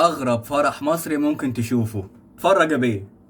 اغرب فرح مصري ممكن تشوفه. اتفرج يا بيه.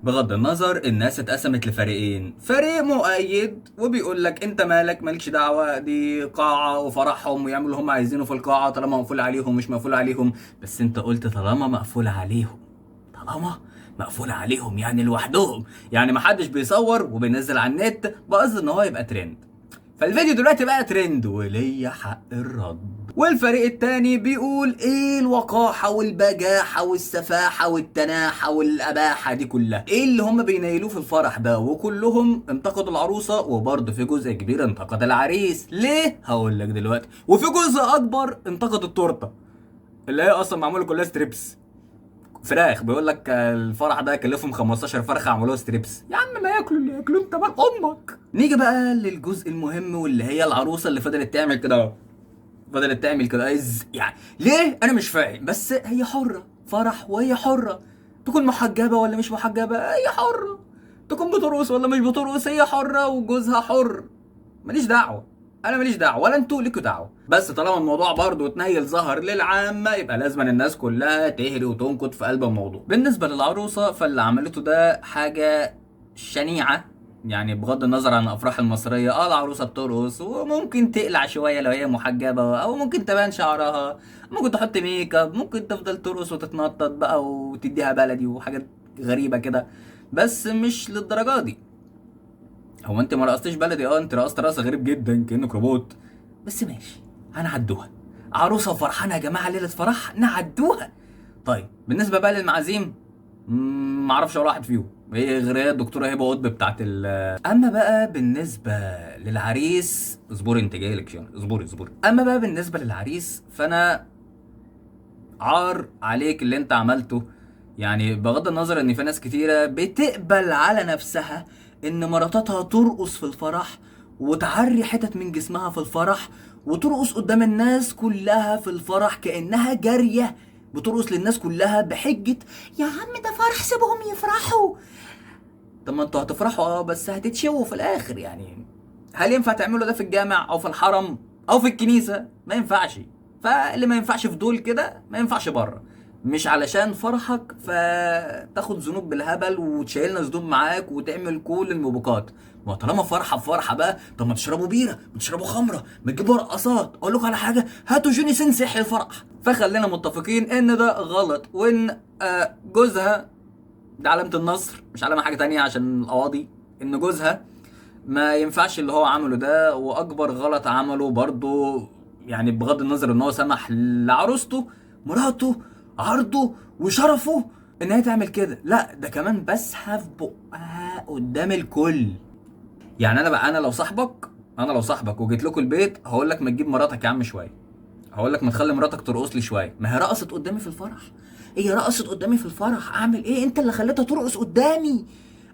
بغض النظر، الناس اتقسمت لفريقين، فريق مؤيد وبيقول لك انت مالك، مالكش دعوه، دي قاعة وفرحهم ويعملوا اللي هم عايزينه في القاعة طالما مقفول عليهم مش مقفول عليهم. بس انت قلت طالما مقفول عليهم، طالما مقفول عليهم يعني لوحدهم، يعني محدش بيصور وبينزل على النت بقصد ان هو يبقى ترند. فالفيديو دلوقتي بقى ترند وليا حق الرد. والفريق التاني بيقول ايه الوقاحة والبجاحة والسفاحة والتناحة والأباحة دي كلها، ايه اللي هم بينيلوه في الفرح ده؟ وكلهم انتقدوا العروسة، وبرضه في جزء كبير انتقد العريس. ليه؟ هقول لك دلوقتي. وفي جزء اكبر انتقد التورتة اللي هي اصلا معمولة كلها strips فراخ. بيقول لك الفرح ده كلفهم 15 فرخة عملوها strips. يا عم ما ياكلوا اللي ياكلوه، انت مال امك. نيجي بقى للجزء المهم واللي هي العروسة اللي فضلت تعمل كده، فضلت تعمل كده يعني ليه انا مش فاهم، بس هي حره، فرح وهي حره، تكون محجبة ولا مش محجبة هي حره، تكون بترقص ولا مش بترقص هي حره، وجوزها حر، ماليش دعوه، انا ماليش دعوه ولا انتوا ليكوا دعوه. بس طالما الموضوع برضه اتنيل ظهر للعامة يبقى لازم الناس كلها تهري وتنكت في قلب الموضوع. بالنسبة للعروسه فاللي عملته ده حاجة شنيعه، يعني بغض النظر عن الافراح المصرية، العروسة بترقص وممكن تقلع شوية لو هي محجبة، او ممكن تبان شعرها، ممكن تحط ميك اب، ممكن تفضل ترقص وتتنطط بقى وتديها بلدي وحاجات غريبة كده، بس مش للدرجة دي. هو انت ما رقصتيش بلدي، انت رقصت رقص غريب جدا كانك روبوت، بس ماشي هنعدوها. عروسه فرحانة يا جماعة، ليلة فرح نعدوها. طيب بالنسبة بقى للمعازيم، ما اعرفش ولا واحد فيهم، هي غير هي الدكتورة هبه قطب بتاعت ال. اما بقى بالنسبة للعريس، اصبري انت جاي لك شنو، اصبري اصبري. اما بقى بالنسبة للعريس فانا عار عليك اللي انت عملته. يعني بغض النظر ان في ناس كتيرة بتقبل على نفسها ان مراتاتها ترقص في الفرح وتعري حتت من جسمها في الفرح وترقص قدام الناس كلها في الفرح كأنها جارية بترقص للناس كلها بحجة يا عم ده فرح سيبهم يفرحوا. طب ما انتوا هتفرحوا بس هتتشووا في الاخر. يعني هل ينفع تعملوا ده في الجامع او في الحرم او في الكنيسة؟ ما ينفعش. فاللي ما ينفعش في دول كده ما ينفعش بره. مش علشان فرحك فتاخد ذنوب بالهبل وتشيلنا ذنوب معاك وتعمل كل الموبقات. ما طالما فرحه بفرحة بقى، طب ما تشربوا بيره، ما تشربوا خمره، ما تجيبوا رقصات. اقول لكم على حاجة، هاتوا جوني سينس يحيي الفرح. فخلينا متفقين ان ده غلط، وان جوزها ده علامة النصر مش علامة حاجة تانية عشان القواضي، ان جوزها ما ينفعش اللي هو عمله ده. واكبر غلط عمله برضو، يعني بغض النظر ان هو سمح لعروسته مراته عرضه وشرفه ان هي تعمل كده، لا ده كمان بسها في بقها قدام الكل. يعني انا بقى، انا لو صاحبك وجيت لكم البيت هقول لك ما تجيب مراتك يا عم شوية، هقول لك ما تخلي مراتك ترقص لي شوية، ما هي رقصت قدامي في الفرح، هي رقصت قدامي في الفرح، اعمل ايه؟ انت اللي خليتها ترقص قدامي،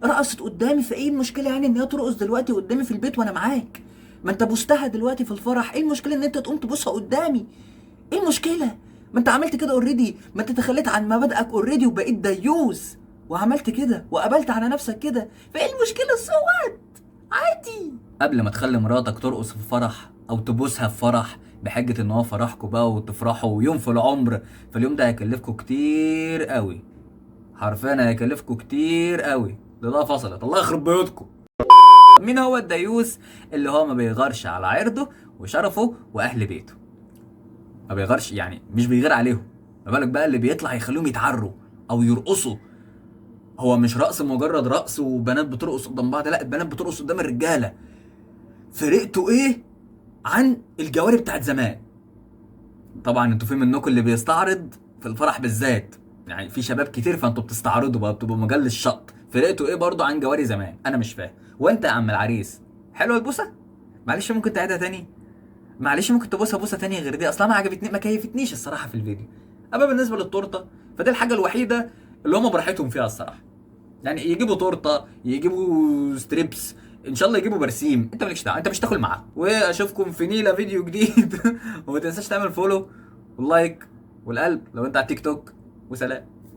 رقصت قدامي، فايه المشكلة يعني ان هي ترقص دلوقتي قدامي في البيت وانا معاك؟ ما انت بوستها دلوقتي في الفرح، ايه المشكلة ان انت تقوم تبوسها قدامي؟ ايه المشكلة؟ ما انت عملت كده already، ما انت تخليت عن مبادئك already وبقيت ديوس وعملت كده وقبلت على نفسك كده، فايه المشكلة؟ so what عادي. قبل ما تخلي مراتك ترقص في فرح او تبوسها في فرح بحجة ان هو فرحكم بقى وتفرحوا ويوم في العمر، فاليوم ده هيكلفكم كتير قوي، حرفيا هيكلفكم كتير قوي. ده فصلت، الله يخرب بيوتكم. مين هو الديوس؟ اللي هو ما بيغارش على عرضه وشرفه واهل بيته، ما بيغارش يعني مش بيغير عليهم، ما بالك بقى اللي بيطلع يخليهم يتعروا او يرقصوا. هو مش رقص مجرد رقص وبنات بترقص قدام بعض، لا البنات بترقص قدام الرجالة. فرقته ايه عن الجواري بتاعت زمان؟ طبعا انتوا في منكم اللي بيستعرض في الفرح بالذات، يعني في شباب كتير فانتوا بتستعرضوا بقى، بتبقوا مجال الشط. فرقته ايه برضو عن جواري زمان؟ انا مش فاهم. وانت يا عم العريس حلوة البوسه؟ معلش ممكن تعيدها تاني؟ معلش ممكن تبوسها بوسه تانية غير دي؟ اصلا ما عجبتني، ما كيفتنيش الصراحة في الفيديو. اما بالنسبة للتورته فدي الحاجة الوحيدة اللي هم براحتهم فيها الصراحة، يعني يجيبوا تورته، يجيبوا strips، ان شاء الله يجيبوا برسيم، انت مالكش دعوه، انت مش تاكل معاهم. واشوفكم في نيله فيديو جديد. وما تنساش تعمل follow وال like والقلب لو انت على التيك توك، وسلام.